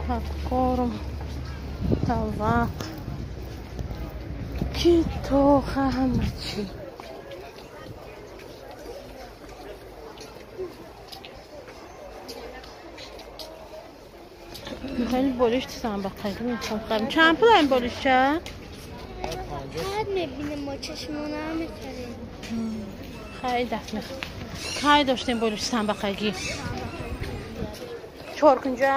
Попкорн, тавақ, китоха, ҳама чӣ. Хеле болишти самбақагӣ мехоҳам. Чанд пул ин болишча? Фақат мебинем, мо чашмона мехарем. Хеле дафт мехоҳам. Кай доштем болишти самбақагӣ? Чоркунҷа?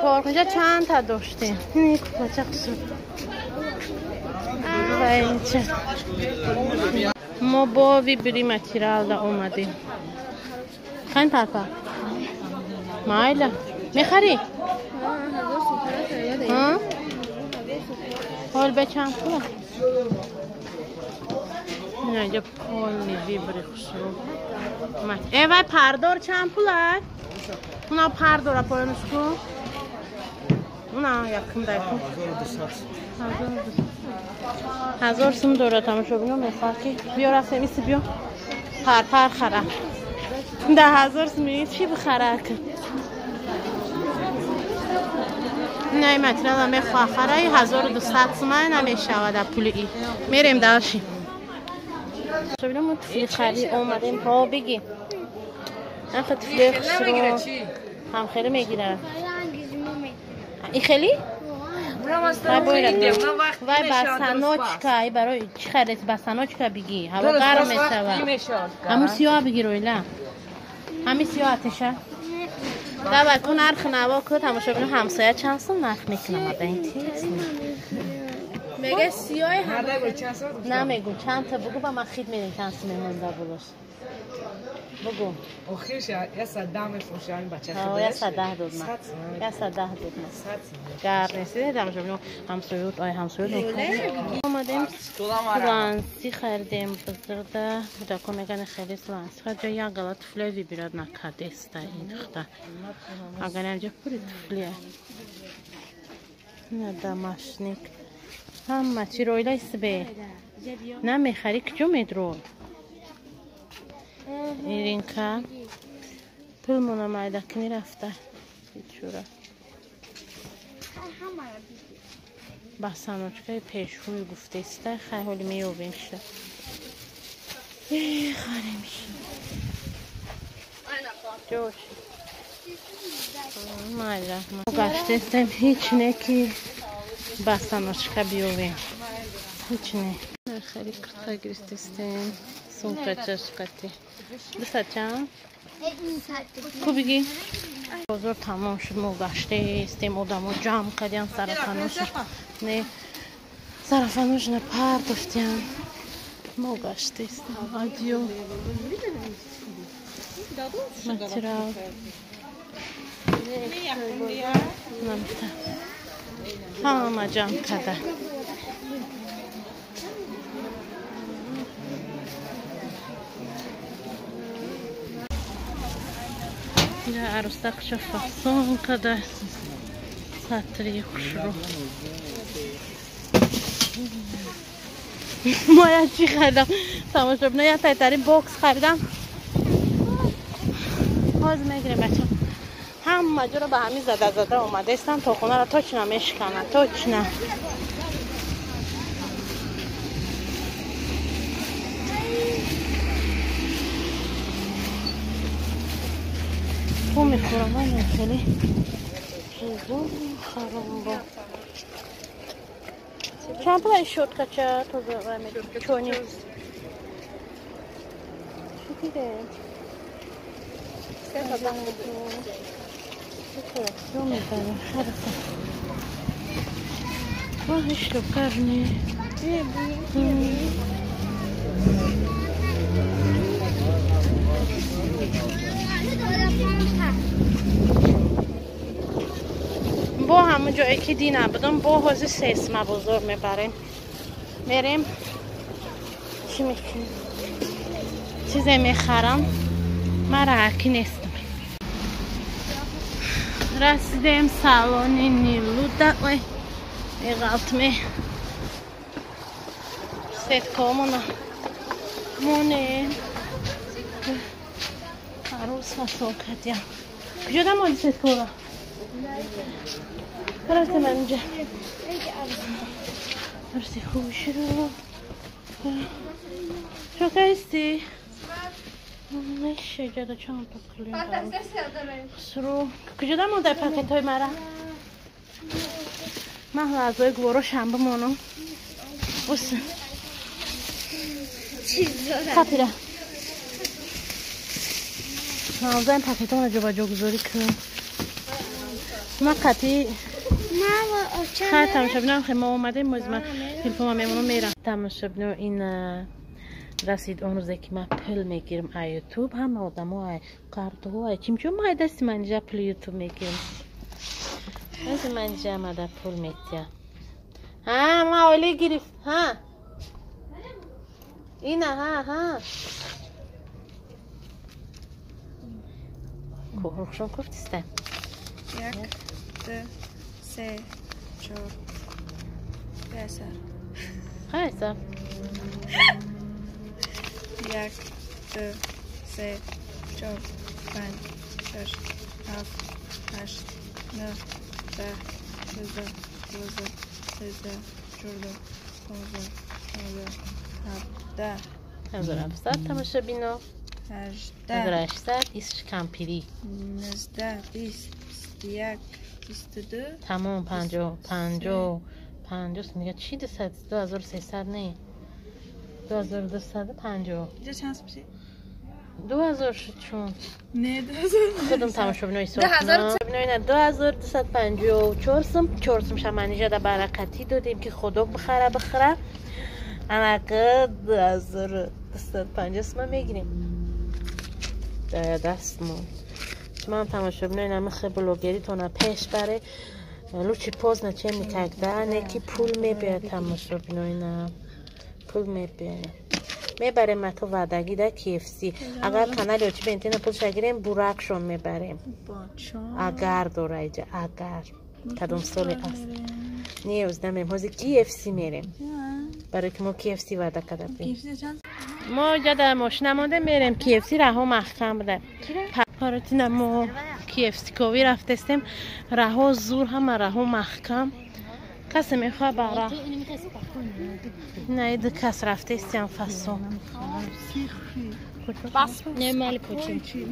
Чоркунҷа чанд та доштем? Ин куплача хусур. Ва инча. Мо бо вибри материалда омадем. Хайн парпа? Майла. Мехарӣ? Ҳол ба чанд пула? Инҷа полни вибри хусру. Э вай пардор чанд пула? Уна пардора поёнаш ку? Уна якум дайку. 1000 сум дора тамошобино мехоҳад ки биё рафтем иси биё. Парпар хара. Да 1000 сум чӣ бихара? Не, материала мехоҳад хараи 1200 сумай намешавад пули и. Мерем дальше. Тамошобино мо туфли хари омадем. Ҳо биги. Ахе туфли хушро ҳам хеле мегирад. И хели? Вай ба саночка, и барои чӣ харед ба саночка биги. Ҳаво гарм мешавад. Ҳамун сиёҳ бигир ойла. Ҳамин сиёҳ атеша. Давай ку нарх наво ку тамошобино ҳамсоя чанд сум нарх мекунам ада интересно. Мега сиёҳи намегу чанд та бугу ба ман хит медем чанд сум мемонда булош. Бугу. Охирш 110 мефурӯшам ин бача. Ҳо 110 дод ман. 110 дод ман. Гар нест тамошобино ҳамсоя ай ҳамсоя омадем. Сланси харидем бузурда. Кӯдако меган хеле сланси харид. Ҷо як гала туфле вибирад накардеста ин духта. Агар инҷа пури туфле. На домашник. Ҳама чӣ ройлай сибе. Намехарӣ куҷо медро? Иринка пулмона майдакунӣ рафта. Бечора. Ба саночкаи пешрӯй гуфтеста, хай ҳоли меёбем шуда. Харем шуда. Ҷош. Майла. Гаштестем ҳеҷ не ки ба саночка биёвем. Ҳеҷ не. Хеле кирта гирифтестем. Сумка чашқати. Дусад чанд? Ку биги? Бозор тамом шуд, мо гаштестем, одамо ҷамъ кардян сарафанош. Не, сарафанош напардофтян. Мо гаштестем. Адиё. Материал. Намта. Ҳама ҷамъ карда. Арӯсакша фасон када сатри хушрӯ. Мо як чӣ харидам тамошобино, як тайтари бокс харидам. Ҳозир мегирем бача. Ҳама ҷоро ба ҳамин зада зада омадаистам, то хонаро точно мешиканад, точно. Бу мехӯрам, вай хеле чизо мехарам бо. Чанд пула ин щёткача тоза вай чони? Чӣ дидем? Бо ҳамон ҷое ки дина будам, бо ҳозир сесма бозор мебарем. Мерем чӣ мекунем? Чизе мехарам. Ман раҳакӣ нестам. Расидем салони Нилуда. Ой, меғалтме. Сеткомона монем. Арӯс фасон кардям. Куҷо дамоди сеткора? رفتم اینجا مرسی خوش رو شو کایستی میشه جدا چند تا کلیم سرو کجا دارم در پاکت های مرا من لحظه گوارا شنبه مانم بس خاطره مغازه این پاکت ها رو جا گذاری کنم ما قطعی خیلی تماشا خیلی ما اومدیم ما تلفن میمونم میرم تماشا این رسید اون روزی که من پول میگیرم ای یوتیوب همه آدم ها کارت ها چیم چون ما دست من اینجا پول یوتیوب میگیرم دست من اینجا آمده پول میتیم ها ما اولی گرفت ها اینا ها ها کوهرخشون گفتیستم 1 2 3 4 5 خیلی 1 2 3 4 5 6 7 8 9 10 11 12 13 14 15 16 17 1700 تماشا 18 1800 ایسش کمپیری 19 20 21 22 تمام 50 50 50 میگه چی 2300 نه 2250 اینجا چند میشه 2000 شد چون نه 2000 خودم تماشا بینایی سوال کنم 2254 سم 4 سم شمانیجا در برکتی دادیم که خدا بخره بخره انکه 2250 سم میگیریم در دست ما شما هم تماشا بینایی نمیخه بلوگری تونه پیش بره لوچی پوز نه چه میکگده نه که پول میبیاد تماشا بینایی نه پول میبیاد میبریم ما تو وعدگی در KFC اگر کانال یوتیوب بنتین پول شگیریم بوراکشون میبریم اگر دوره ایجا اگر کدوم سالی است نیوز نمیم حوزی KFC میریم برای که ما KFC وعده کرده بیم ما جا در ماشین نمانده میریم KFC رها محکم بوده پارتین ما KFC کوی رفتستیم رها زور همه رها محکم کسی میخواه برا نه دو کس رفته استیم فاسو نه مال پوچی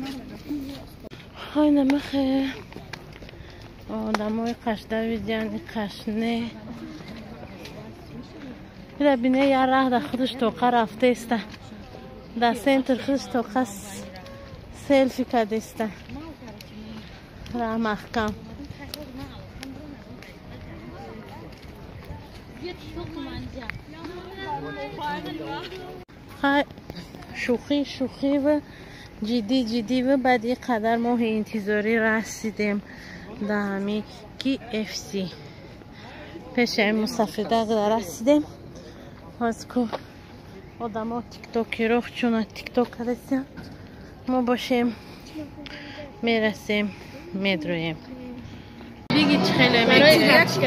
های نمخه آدمای قش دویدن قش نه بیره بینه یه ره در خودش توقع رفته است در سنتر خودش توقع سلفی کرده است ره محکم شوخی شوخی و جدی جدی و بعد این قدر ماه انتظاری رسیدیم در همی KFC پیش این مسافر رسیدیم از کو آدم ها تیک توکی رو چون تیک توک رسیم ما باشیم میرسیم میدرویم بگی چه خیلی برای چی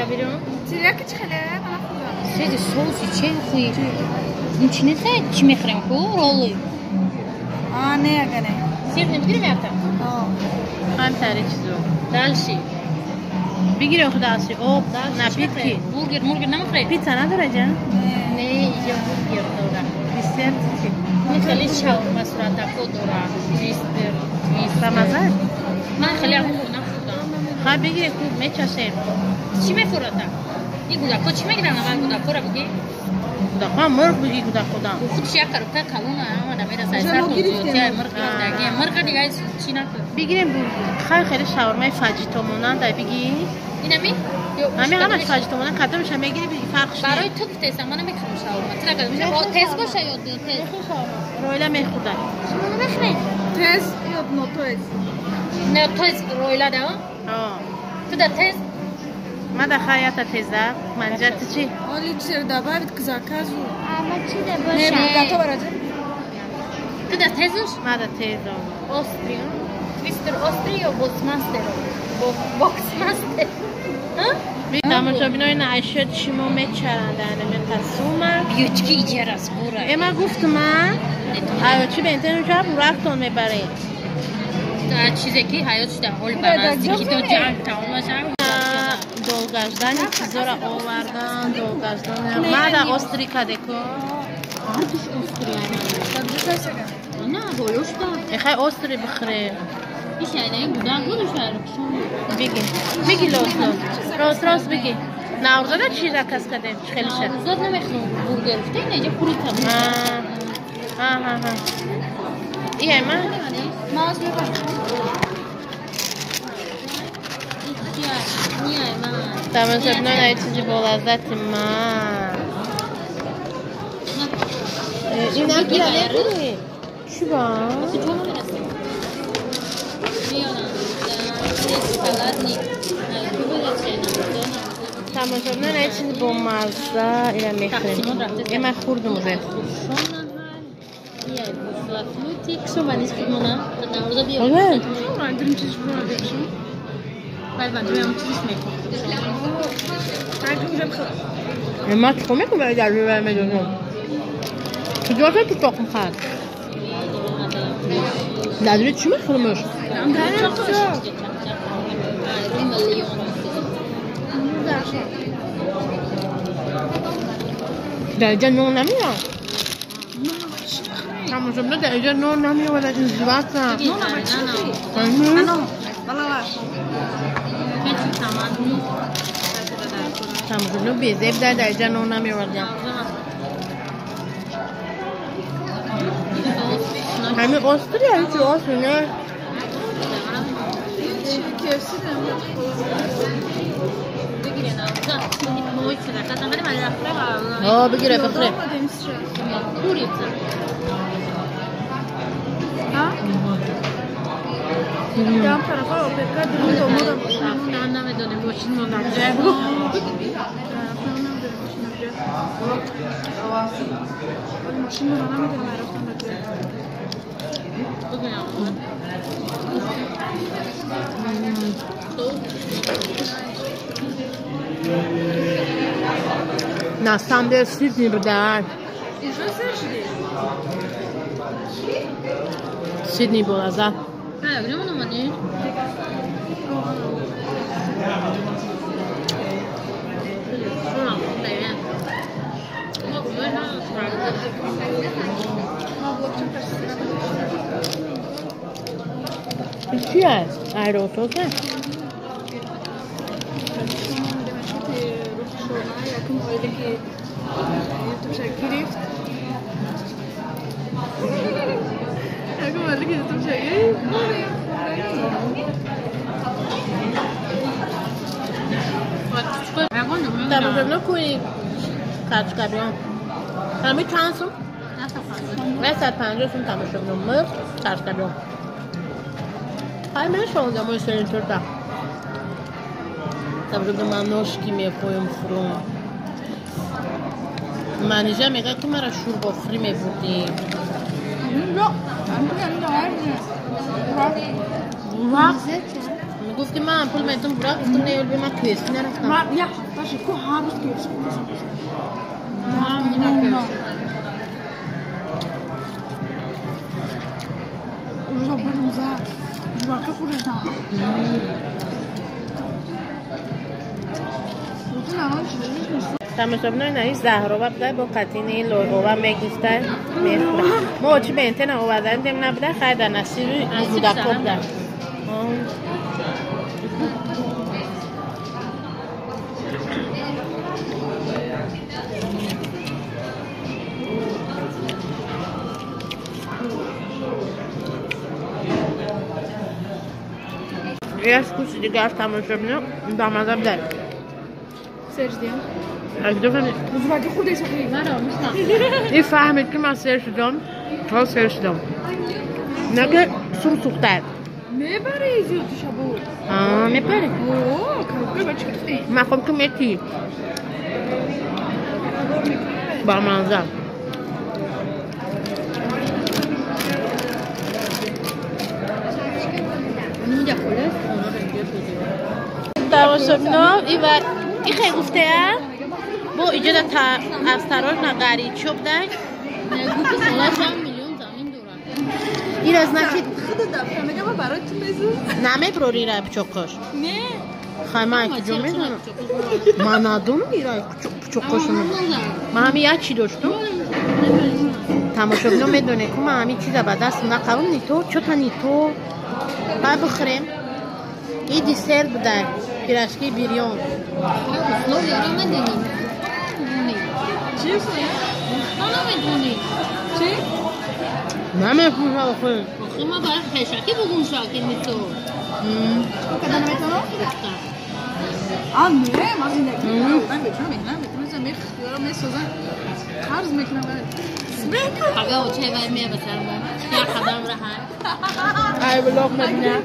تریاک چه خیلی سیدی соуси چه خوی این چی نیست چی میخوریم خو رولی آه نه اگه نه سیر نمیگیریم یارتا هم تره چیزو دالشی بگیریم خود دالشی او نه پیتکی бургер мургер نمیخوری پیتزا نداره جان نه اینجا бургер داره دسرت چی این خیلی شاورما صورت خود داره تویستر رمضان من خیلی هم نخوردم خواهی بگیریم خوب میچشیم چی میخورد این گودکا چی میگیرن اول گودکا را بگی گودکا مرغ بگی گودکا دام خودش یک کروکه کلون آمده میرسه سر تو زیادی مرغ دیگه مرغ دیگه چی نکن بگیریم خیلی خیلی شاورمای فاجیتا مونند بگی اینمی همین همش فاجیتا مونند کدومش هم میگیری بگی فرقش برای تو گفته من نمیخوام شاورما چرا کدومش تز باشه یا تز رویلا میخوردن شما نمیخورید تز یا نو تز نه تز رویلا ده تو ده تز ما да хаята теза манҷа ты чи? Оли чизер добавить к заказу. А ма чи да боша? Не, готово ради. Ты да тезуш? Ма да тезо. Остри. Твистер остри ё боксмастер? Боксмастер. Ҳа? Тамошобинои наашё чи мо мечарандане мепасума. Бьючки иҷарас бура. Э ма гуфтума. Аё чи бентен ча бурактон мебарем. Чизе ки ҳаётш дар ҳоли ба наздикӣ то ҷанг тамом шавад. Долгождани чизора овардан, долгождан. Мада острика деко. Ардуш острия. На, болошта. Эхай остри бихре. Ишайна будан гудуш айрқшон. Биги. Биги лос лос. Рос рос биги. Наврӯзада чи заказ кардем? Чӣ хеле шад? Наврӯзад намехӯрам бургер. Гуфта ин инҷа курица. Аҳа. Ия ма? Маз мебарам. Тамошобинон ай чизи болаззати ман. Ина бия чӣ ба? Тамошобинон ай чизи бомазза ира мехӯрем. Э ман хӯрдум уже. Ма чӣ мекунӣ дар рӯя медонам? Куҷо ту тоқм хад? Дар рӯи чӣ мехӯрмш? Дар инҷа нон намеяд? Тамошобинон дар инҷа нон намеоварад, издеваться. Тамошобинон безеб дар инҷа нон намеовардям. Ҳамин острия ҳеҷ остри не? Бигире, бихӯре. На самом деле Сидни буда. Сидни болаза. Чӣ аст? Аэросос не? Тамошобино кӯи карчкабиён. Ҳами чанд сум? 150 сум тамошобино мирғ карчкабиён. Ҳай мешавонда мои серинтурта. Тамошобино ман ношки мехоҳам хӯрам. Манижа мегӯяд ки мара шӯрбохӯрӣ мебурдӣ. Мегуфт ки ман пул метум бура, гуфтам не, ёлби ман KFC нарафтам. Тамошобинои наи заҳрова буда бо қатини лойғова мегифта мехӯра. Мо очи бентена оварданидем набуда, хай дар насиби кӯдако буда. Як вкуси дигар тамошобино бамаза буда. И фаҳмид ки ман сер шудам, то сер шудам. Наки сур сӯхтад. Мебари? Ман хоб ки метӣ. Бамаза. Тамошобино ихе гуфтеа бо иҷода аз тарош на ғаричо буда. Гуфти солаш 1 миллион замин дорад. Ира значит мегам барои ту мезу. Намеброри ира пучоқош. Не. Хай ман куҷо медонам? Ман надонам ира пучоқошо. Ман ҳами як чи доштум. Тамошобино медоне ку ман ҳами чиза ба даст нақавм ни то, чота ни то. Бай бихӯрем. И десерт буда, пирожки бирён. Условияро медонӣ. Чӣ условия? Намедонӣ. Чӣ? Намефурӯшад охир. Охир ман барои пешакӣ бугум шакӣ нито. Када наметавонам? А не, ман зиндагӣ мекунам, бечора мекунам, метавонам мехӯрам, месозам, қарз мекунам. Ага очай вай мея ба сар мо. Як қадам раҳа. Ай блог мебинам.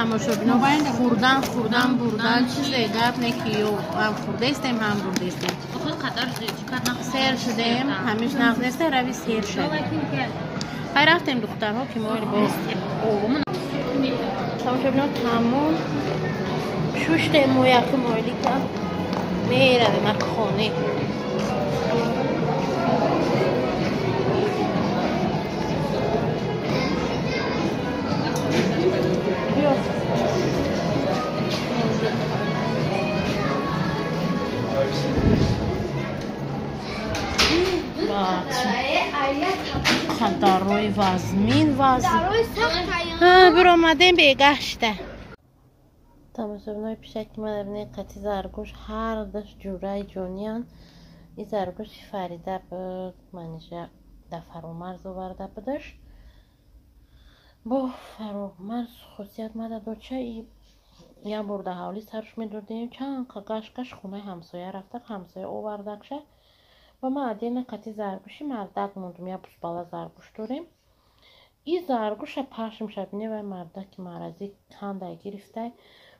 Тамошобино хӯрдан, хӯрдан, бурдан чизе гап не ки ё ҳам хӯрдаистем, ҳам бурдаистем. Охир қадар чӣ кар нақс Сер шудем, ҳамиш нағз нест, рави сер шудем. Хай рафтем духтарҳо ки мо бо тамошобино тамом шуштем мо якум ойлика меравем ак хоне. Дарои вазмин вазм. Биромадем бегаҳ шуда. Тамошобинои пишаки ман бинед қати заргӯш ҳар душ ҷураи ҷониянд. И заргӯши Фарида буд, манижа дар Фаромарз оварда будаш. Бо Фаромарз хусусият мада доча и як бор дар ҳавлӣ сарш медодем, чанд қа гашт гашт хонаи ҳамсоя рафта, ҳамсоя овардакша. Ва ман отдельно қати заргӯши мардак мондум, як бузбала заргӯш дорем. И заргӯша пашмша бинед, вай мардаки маразӣ кандай гирифтай.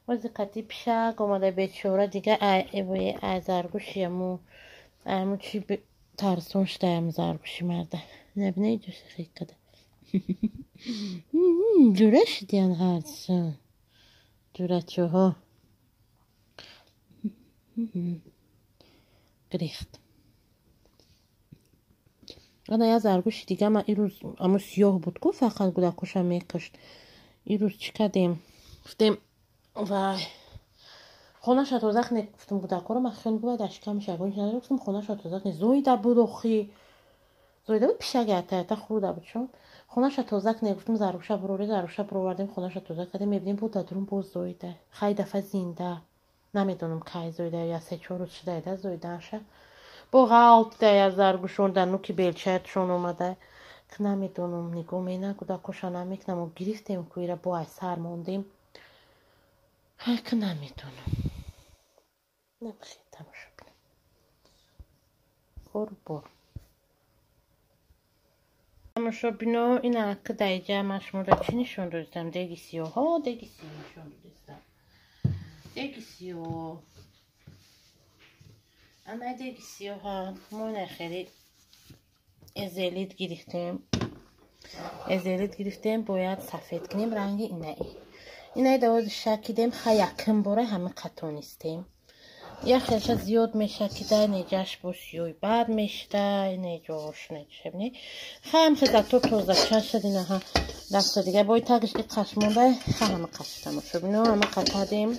Бози қати пишак омада бечора дига ай заргӯши аму чи тарсон шуда ам заргӯши марда. Набинед ҷоша хекада. Ҷура шудиян ҳардушон. Ҷурачоҳо. Гирифт. Ана як заргӯши дига ман ирӯз аму сиёҳ буд ку фақат гудакоша мекушт. Ирӯз чӣ кардем? Гуфтем вай хонаша тоза кунед гуфтум гудакоро ман хел гуфт дар шикамаш ягон чиз надорад гуфтум хонаша тоза кунед. Зоида буд охи. Зоида буд пишак ята хӯрда буд шон. Хонаша тоза кунед гуфтум заргӯша буроред, заргӯша буровардем, хонаша тоза кардем, мебинем буд дар дурун боз зоида. Хай дафъа зинда. Намедонам кай зоида я 3-4 рӯз шуда зоидаша. Бо ғалтида я заргӯшон дар нуки белчаятшон омада. Ки намедонам нигоҳ мена гудакоша намекунам. Мо гирифтем ку ира бо ай сар мондем. Хай ки намедонам. Намхе тамошо бинам. Бор бор. Тамошобино ина ки даиҷа ман шуморо чӣ нишон додистам? Деги сиёҳо, деги сиё нишон додистам. Деги сиё. Ана деги сиёҳа мо ина хеле эзелит гирифтем. Эзелит гирифтем, бояд сафед кунем ранги инаи. Инаи давози шакидем, ха якм бора ҳама қатонистем. Як хелша зиёд мешакида, неҷаш бо сиёи бад мешида, неҷош нечебне. Ха ҳам хел зато тозача шуд инаҳа даста дига бой тагиш и қаш монда, ха ҳама қаш тамошобино, ҳама қатадем.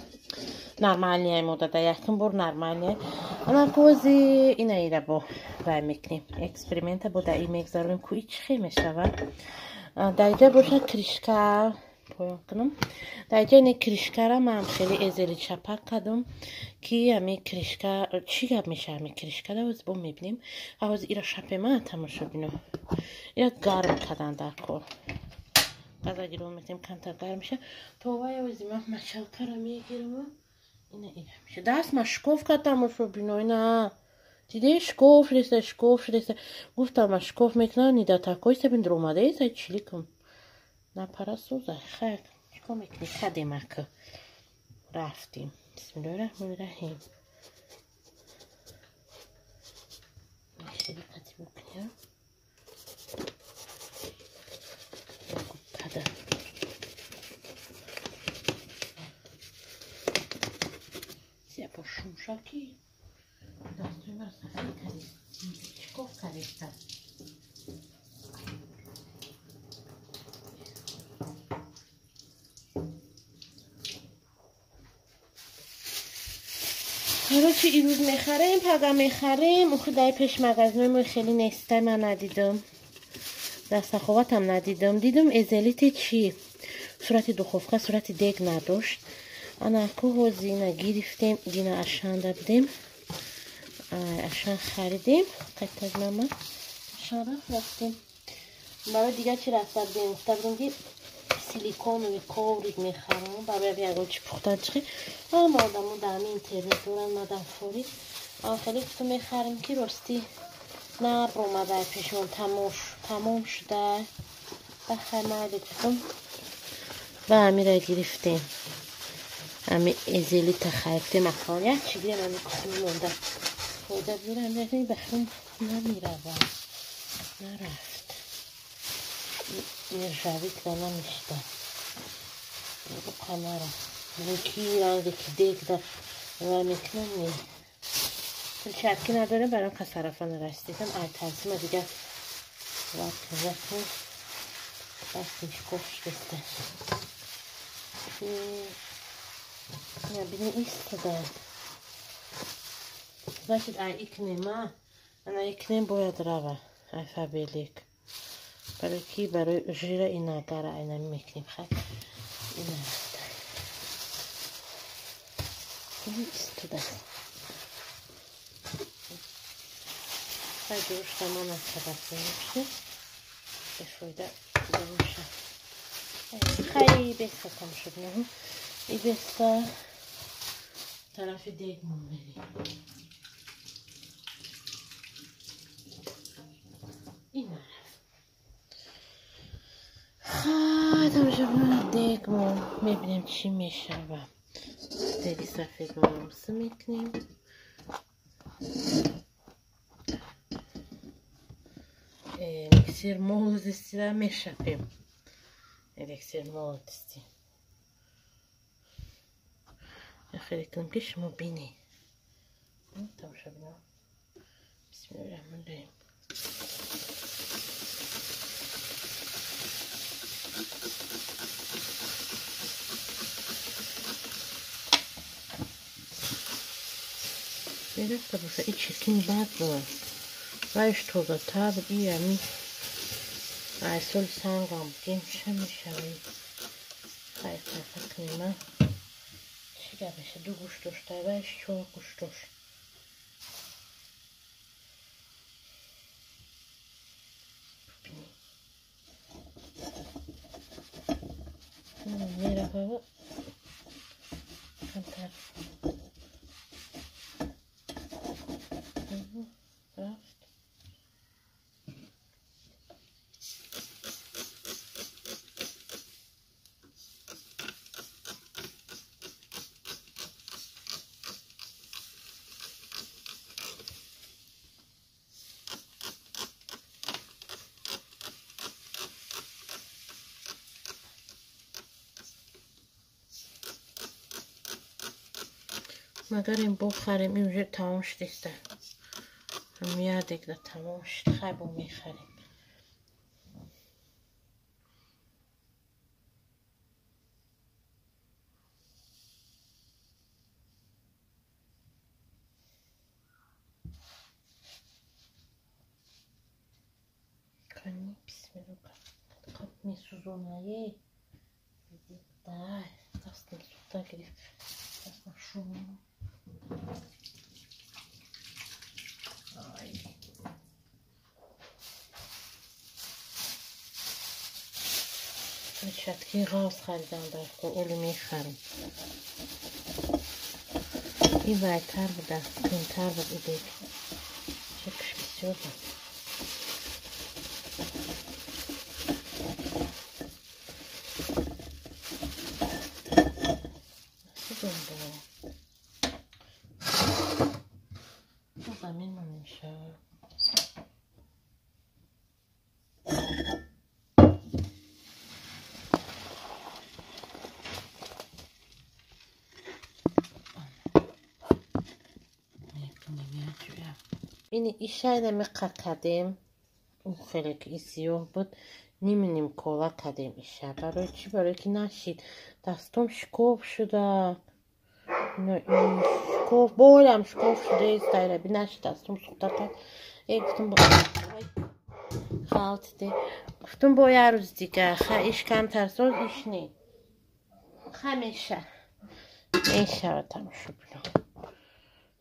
Нормальная мода да якм бор нормальная. Ана кози инаира бо вай мекунем. Эксперимента бо да и мегзаронем ку и чӣ хел мешавад. Дар иҷа бошад кришка поён кунам. Дар иҷа ин кришкара ман хеле эзели чапак кардам ки ҳами кришка чӣ гап мешавад ҳами кришка да ҳозир бо мебинем. Ҳозир ира шапема тамошобино. Ира гарм кардан дар кор. Газа гирон мекунем камтар гарм мешавад. То вай ҳозир ман мачалкара мегирам. Ина ира мешавад. Даст ма шкоф кард тамошобино ина. Диде шкоф шудеста, шкоф шудеста. Гуфтам ма шкоф мекунам, нидатакои сабин дуромадаеста чиликам. Напара сӯза. Хайр, чикор мекунӣ? Кадем ака. Рафтем. Бисмиллоҳи раҳмони раҳим. Хеле қати бикунем. Када. Сия бо шумшаки. Дастои маро сафед кардист. Чикор кардиста? Короче, имрӯз мехарем, пага мехарем. Охи дар пеш магазинои мо хеле нестай, ман надидам. Дар Саховатам надидам. Дидам эзелите чӣ? Сурати духовка, сурати дег надошт. Ана ку ҳозина гирифтем, дина ашанда будем. Ашан харидем. Қайтаз мама. Ашан рафтем. Барои дигар чӣ рафта будем? Гуфта будем ки силиконовый коврик мехарам барои ягон чӣ пухтан чихи. Ҳама одамо дар ҳамин интернет доранд, мадам форӣ. Ам хеле гуфту мехарем ки ростӣ набромада пешмон тамом шуда. Бахай майли гуфтум. Ва ҳамира гирифтем. Ҳами эзелита харидем ахон. Як чӣ гирем ҳами кусми монда. Фоида биёра ҳамира бахум намерава. Нарафт. Нержавит ва намешта. Қанара. Ки ранге ки дег да ва мекунам не. Перчатки надорем, барам касарафа нарасидам. Ай тарсима дигар вақт дастим шикоф шудеста. Я бини истода. Значит, ай икнема. Ана икнем бояд рава. Ай Фаберлик. Барои ки барои жира инагара айна мекунем. Хай. Ина рафта. Истода. Хай дурушта ман аз табасим. Бефоида дуруша. Хай беста там шуд не. И беста тарафи дег мон мерем. Ина рафт. Хай тамошобинони дег мо мебинем чӣ мешава. Деги сафед мо мекунем. Эликсир молодости ра мешапем. Эликсир молодости. Хеле кунем ки шумо бинед. Тамошобино. Бисмиллоҳи раҳмони раҳим. Мерафта боша и чиркини бад буд. Вайш тозатар буд. И ами ай соли сангам будем ча мешавӣ. Хай қайфа кунем. Чӣ гап меша? Ду гӯш дошта, вайш чор гӯш дошт. Мерава камтар рафт. Магар ин бохарем, ин уже тамом шудеста. Ҳамиядегда тамом шуд, хай бо мехарем. Кани бисмилла қап месӯзонае. Дай, дастам сӯхта гирифт. Дастам шум. Ай. Перчатки ғавз харидам дар оли мехарам. И вайтар буда, қимтар буд и дег. Чекш бисёр буд. Насудон бо. Замин намешавад. Ини ишайна миқа кардем. Хеле ки и сиёҳ буд. Ними ним кола кардем иша. Барои чӣ? Барои ки нашид. Дастом шикоф шуда. Ина иш. Шкоф боям шкоф шудааст, тайраби нашидастум сухтака. Э, гуфтум, халтиде. Гуфтум, бо як рӯз дига ха иш камтар соз, иш не. Ха меша. Мешава, тамошобино.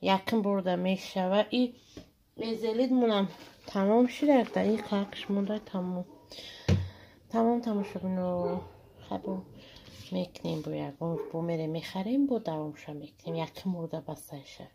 Якм бурда мешава и мезелидмунам тамом шуда, ин қақш монда, тамом. Тамом, тамошобино. Хабо мекунем, бо ягон бо мерем мехарем, бо давомша мекунем. Якм бурда басайша.